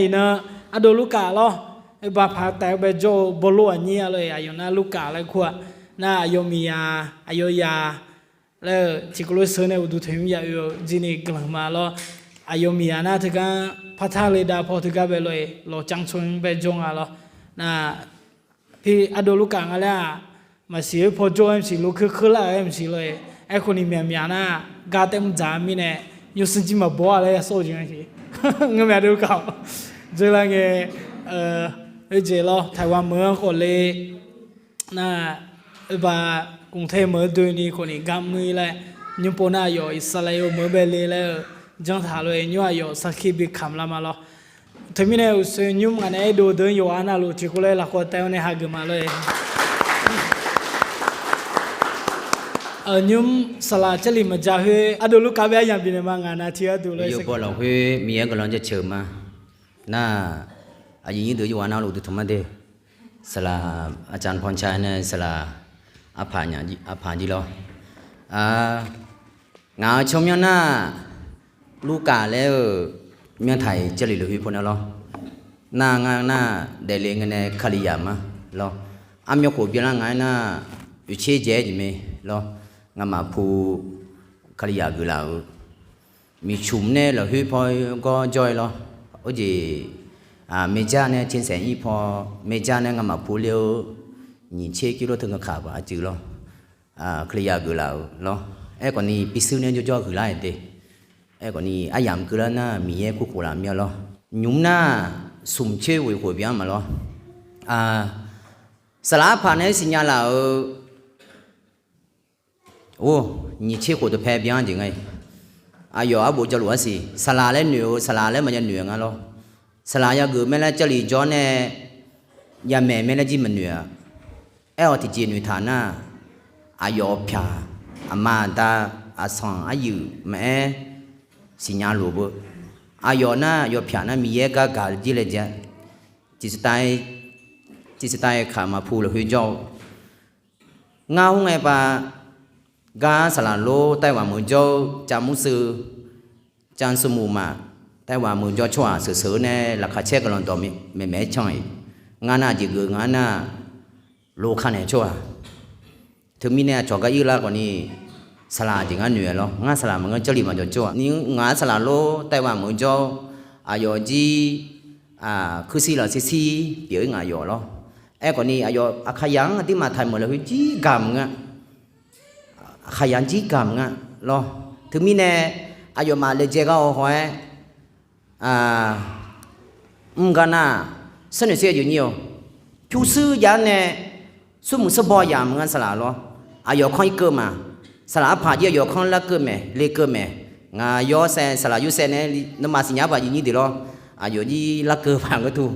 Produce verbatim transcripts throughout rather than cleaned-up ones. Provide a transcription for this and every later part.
Iqnan, ardov Lurkaf lawr, oerba paq taef-aer bae jawr-eu bawrlov aqnyir-a lor-eq, aqyawf nar Lurkaf laer kur-aq. Nar aqyawf miqyaq, aqyawf yaq laer-eu tiqkawv lof-aer sheuq nae uqduq tanqnymr ya oe-eu jir ni guiqlanq ma lawr. Aqyawf miqyaq nar teugar partar le dav paw teugar bae lor-eq, lawqcan tsov-anr bae jawr nga lawr. Nar, pi ardov Lurkaf nga laer-aq, maqsiq oer paw jawr-aer maqsiq, lokeur keurlar-eu-aer maqsiq lor-eq. Aerkhawf ni myaqmyaq nar, gar taef mr dzaq-eu mirnae, nymrsanr jir maqbaw-a laer yasawr-eu jeq nga siq. Ngeurmyaq ardov Lurkaf-awq. Dzeurlar ngae, oerjeq lawr, Taiwan meuq-anr khawf le, nar, oerba, กรุงเทพ meuq-anr doeni khawf ni gar mr-ir laer, nymrpov nar aqyawf Iqsaqlaev-eu meuq-anr bae le laer-eu janr taq lor-eq, nymr aqyawf sarkir bi kamq lar ma lawr. Teumirnae uqsoe nymr ngaq nae aerdov deuq-anr yawqha navluf tiqkawv laer lafkhoer taef-awr nae hageuf ma lor-eq. Nymr saqlaq Jarlif maqja khoer ardov Lurkaf bae aryamq bifnaeq ma, ngaq nav tiq gharduq lor-eq. Yawbaw lafkhoer Miqyaer guiqlanq jaceuq ma. Nar, aqyuif nyir deuq yawqha navluf duq tanq ma de. Saqlaq aqcaq panca nae saqlaq arpaq jir lawr. Ngaq-euq tsawrmyanr nar, Lurkaf laer-euq myanrtaq-iq Jarlif lafkhoer paw nar lawr. Nar ngar nar, daefle ngae nae Kalizaq ma lawr. Armyan khof byanlar nga-aer nar, oeqtser dzaeq-aer jeq mae lawr. Ngamaf pu Kalizaq geuflaf-euq miqcmq nae lafkhoer paw gawr jawr-aer lawr. Oerjeq, maerjar nae tsersaef ir paw, maerjar nae ngamaf pu le-eu nyiq tser kilo teu ngae kaq baq aqcuiv lawr. Kalizaq geuflaf-euq lawr. Aerkhawf ni pirsuir nae jawrjawr huiqlar-aer de. Aerkhawf ni aryamq keuvlar nar Miqyaer kurkhof laf myanr lawr. Nymq nar smq coer ghoeq khof byan ma lawr. Saqlaq arpaq nae-aer siqnya laf-euq Or, nyiq tser khof dawqpae byan jeq nga. Aqyawf arbof jawrluf arsiq, saqlaq laer noeq-eu, saqlaq laer maqya noeq-eu nga lawr. Saqlaq yageuf mae laer Jarlif jawr nae, yamaeq mae laer jir maqnoeq-a. Aer-awq tiqjeq noeqtaq nar, aqyawf pyaq, aqma aqda, aqsanq aryuif maqaer, siqnya luf beu. Aqyawf nar, aqyawf pyaq nar Miqyaer gar gaq jir laer ja. Tiqsaqtav-aer kaq maqpu lafkhoer jawr-eu Ngar khoerngae pav, gar saqlaq lor ไต้หวัน meuq jawr-eu จามุสลิม จามุสลิม maf, ไต้หวัน meuq jawr tsawrhaq sheuqsheuq-eu nae laqkhaq caer guiqlanq dawq maeqmaeq-aer can-iq, ngar nar aqjeq geuf nga nar, loka naeq tsawrhaq. Teumirnae aqcawq gar ir lar khawf ni, saqlaq jeq ngar noeq-a lawr. Ngar saqlaq maqngeur, Jarlif maqjawq tsawrhaq ni, ngaq-anr saqlaq lor ไต้หวัน meuq jawr, aqyawf jir kursir lafsir sir pyeuf-ir ngaq yawf lawr. Aerkhawf ni aqyawf Aqkaqyaq-anr aqduimaf taqmeuq lafkhoer jir gaq maqngeur. Aqkaqyaq-anr jir gaq maqngeur lawr. Teumirnae aqyawfmaf laejae gar-awr haw-aer, mr gar nar, sharnoeq sher aqyuif nyir-awq. Pyurshuir jav-anr nae smrmuiq sanrbaw yamq maqngeur saqlaq lawr. Aqyawf kanr irkeuv ma. Saqlaq arpaq jir aqyawf kanr larkeuv maeq lekeuv maeq. Ngaq yawr saev saqlaq yursaev nae, nawmaf siqnya paq aqyuif nyir deuq lawr. Aqyawf jir larkeuv paq ngeur tu.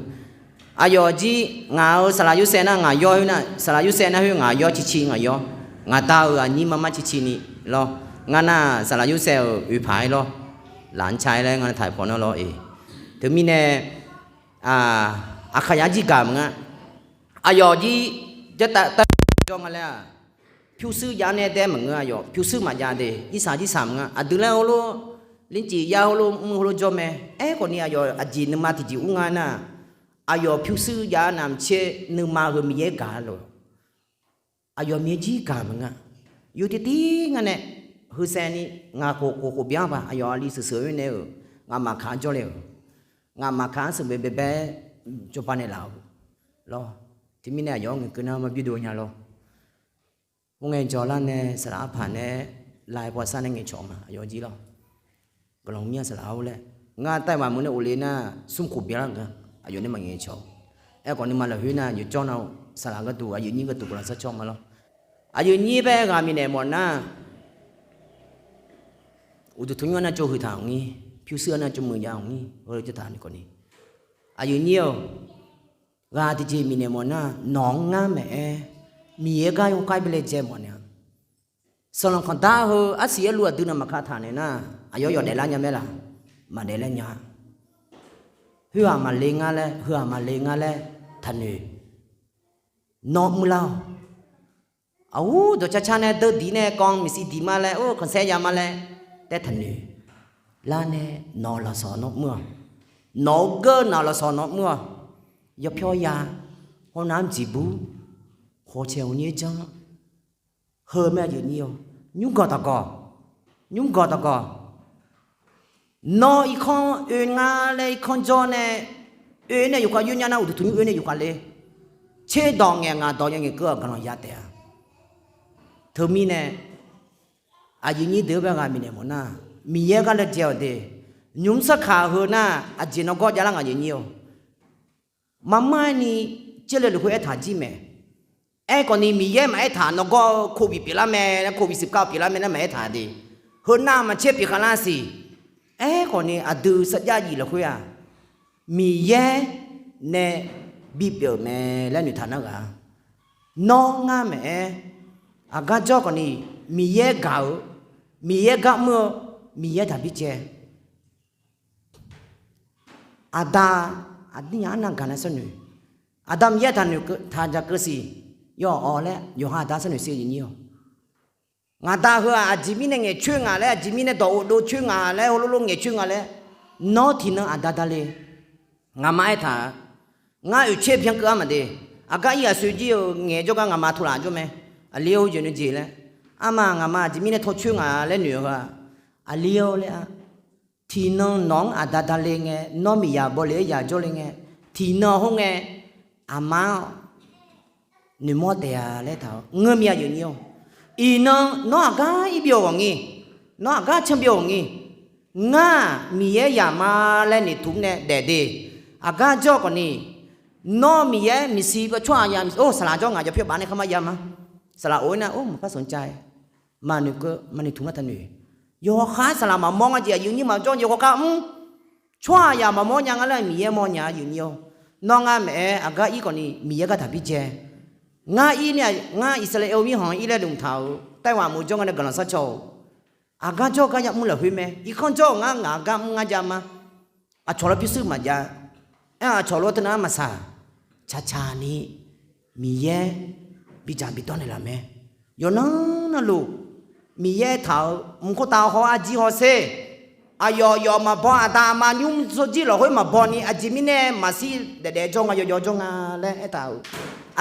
Aqyawf jir ngaq-euq saqlaq yursaev nar ngaq yawr-ir nar, saqlaq yursaev nar khoer ngaq yawr ciqciq ngaq yawr. Ngaq da-euq aqnyir marmar ciqciq ni lawr. Ngar nar saqlaq yursaev-euq oeqpaq-aer lawr. Laf-anr ca-aer laer ngar taq paw nar lawr-eq. Teumirnae Aqkaqyaq jir gaq maqngeur. Aqyawf jir jatav tav jawr nga laer-aq, pyurshuir jav-anr nae daef maqngeur. Aqyawf pyurshuir maqjav de, jirsaq jirsaq maqngeur. Aqdui laer heulof, lircif yar heulof mr heulof jawr mae. Aerkhawf ni aqyawf aqjeq nuima tiqjeq ur nga nar, aqyawf pyurshuir jav-anr navmaqtser nuima heu Miqyaer gaq-a lof. Aqyawf Miqyaer jir gaq maqngeur. Yur tirtir ngar nae, heusaev ni, ngaq khof khof khof byan paq aqyawf aqli sheuqsheuq-aer nae-euq, ngaq maqkaq-anr jawrle-euq, ngaq maqkaq-anr sheuqbae baebae-aer jawrba naeqlaf-euq lawr. Teumirnae aqyawf-anr ngaeqkeuv nar maqbyur dov nya lawr. Khoerngae jawrlar nae saqlaq arpaq nae, lav-aer pawsar nae ngaeqcawq ma aqyawf jir lawr. Guiqlanq mir-a saqlaq-or laer. Ngar ไต้หวัน meuq nae of le nar, smr khof byanlar nga. Aqyawf nae maqngaeq cawq. Aerkhawf nuima lafkhoer nar, yawqjawr nav saqlaq gharduq, aqyuif nyir gharduq guiqlanq sharcaw ma lawr. Aqyuif nyir bae ghaq miqnaeq mawf nar, uqduq tanqnymr-anr nar tsov huiq taq-awq ngir, pyurshuir-anr nar tsov muiq jav-awq ngir, heulof jawr taq ni khawf ni. Aqyuif nyir-awq, ghaq tiqjeq miqnaeq mawf nar, nawq-anr ngar maeq-aer, Miqyaer gar yawkhav bi laejae mawf naeq-a. Sanqlanq khanqdar heu arsiq arluv aqdui navmaqkaq taq naeq nar, aqyawf yawf daeflar nya mae laq? Maqdaef laer nya. Khoer-aq maqle ngar laer, heu-aq maqle ngar laer taqnoeq. Nawr mrlar-awq. Aqhur dawqcar car nae deur diq nae kawv maqsiq diq ma laer, or khanqsaer ya ma laer taer taqnoeq. Lar nae nawq-eu lafsawq nawr mr-awq. Nawq-eu geur naq lafsawq nawq mr-awq. Yawpyawr ya, hawnav-anr jeqbur, hawqcaeq hawqnyir janr, heu mae aqyuif nyir-awr, nymrgawq taqgawq, nymrgawq taqgawq. Nawr irkanr oe nga laer irkanr jawr nae, oe nae yawkhav yoer nya nar uqduq tanqnymr oe nae yawkhav le. Tserdawq ngaeq ngaq dawq ya ngaeqkeuv-aq guiqlanq ya taef-a. Teumirnae aqyuif nyir deuq-anr bae ghaq bifnaeq mawf nar, Miqyaer gar laejae-awq de. Nymq-mr sarkaq heu nar, aqjeq nawr gawr javlar ngaq aqyuif nyir-awr. Maqmar-aer ni, caerle lafkhoer aertaq jir mae. Aerkhawf ni Miqyaer maqaer taq, nawr gawr-eu โควิด pyeuflar mae laer, โควิดสิบเก้า pyeuflar mae laer maqaer taq de. Heu navmaqtser pyeufkhav lar siq. Aerkhawf ni aqdui sarjax jif lafkhoer-aq, Miqyaer nae bipyeuf mae laer noeqtaq nar ghaq. Nawr ngar maeq-aer, aqgar jawr khawf ni, Miqyaer gaq-eu, Miqyaer gar mr-eu, Miqyaer taqbi jae. Aqda, aqdir nya arnav gaq nae sharnoeq. Aqda Miqyaer taqnoeq taq jaq keuv siq. Yawawq laer yawqha aqda sharnoeq siq aqyuif nyir-awr. Ngaq da heu-aq aqjeq mirnae ngaeqcoer ngaq laer, aqjeq mirnae dawq ghofdov coer ngaq laer, heulof lof ngaeqcoer nga laer, nawr tiqnan aqda dale. Ngaqma aertaq-a, ngar oeqcaer byankeuv-ar maqde. Aqgar ir ghaqsoe jir-eu ngaeq jawrgar ngaqma taqlaf jawr mae. Aqli-or, yawqnan jeq laer, arma ngaqma aqjeq mirnae tawcoer ngaq laer noeq-eu heu-aq, aqli-or laer-a. Tiqnan nawq-anr aqda dale ngae, nawr miqyaq bawle-aer yaq jawrle ngae, tiqnan khoerngae, aqma-anr noeqmawr taef-a laer taq-awr ngeur mir-a aqyuif nyir-awr. Iqnan nawr aqgar ir byov ghawq ngir, nawr aqgar can byov ghawq ngir. Ngar-aq Miqyaer yaq ma laer noeqtmq nae daef de. Aqgar jawr khawf ni, nawr Miqyaer maqsiq ba tsawrhaq ya, or saqlaq jawr ngaq jawr pyawr baf nae kharmar ya ma. Saqlaq of-aer nar or maqpar sanq cav-aer maqnoeq keuv maqnoeq tmq ngar taqnoeq. Yawqha saqlaq maqmawr ngar jeq aqyuif nyir maqjawr yawqha kar mr. Tsawrhaq yaq maqmawr nya ngar laer Miqyaer mawrnya aqyuif nyir-awr. Nawr ngar maeq-aer aqgar ir khawf ni Miqyaer gar taqbi jae. Ngar ir ni, ngar Irsaqleqlav mirkhanq ir laer dmq taq-euq taerghaq mq jawr nga nae guiqlanq sharcaw-eu. Aqgar jawr gar yamr lafkhoer mae. Irkanr jawr-euq ngar ngaq-eu gar mr ngar jav ma. Aqcawq lawr pyurshuir maqjav. Aer-aq aqcawq lawr teunav-anr maqsaq. Caqcaq ni Miqyaer bidzaq bidawr naeqlaf mae. Yawqnan navluf Miqyaer taq-euq mq khoertav haw arjir hawsher. Aqyawf yawf maqbaw, aqda aqma nymr tsawrjir lafkhoer maqbaw ni aqjeq mirnae maqshir daefdaef jawr nga yawjawr jawr nga laer aertaq-euq.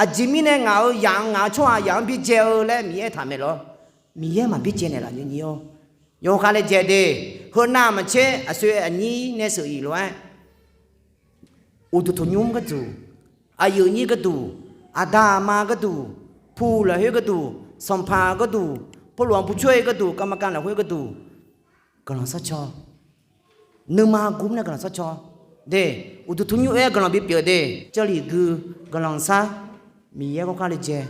Aqjeq mirnae ngaq-euq yaq-anr ngaq-euq tsawrhaq yaq-anr bijae-eu laer Miqyaer aertaq maeq lawr. Miqyaer maqbi jae naeqlaf nyi nyi-awr. Yawkhav laejae de. Heu navmaqtser aqsoe aqnyir nae sheuq-iq lof-aer, uqduq tanqnymr gharduq, aqyuif nyir gharduq, aqda aqma gharduq, pu lafkhoer gharduq, sanqpaq gharduq, pawlof-anr pucoer gharduq, กรรมการ lafkhoer gharduq, guiqlanq sharcaw. Nuima gmr nae guiqlanq sharcaw. De, uqduq tanqnymr oe-aer guiqlanq bipyeuf de. Jarlif gui, guiqlanq shar, Miqyaer gawrkar laejae.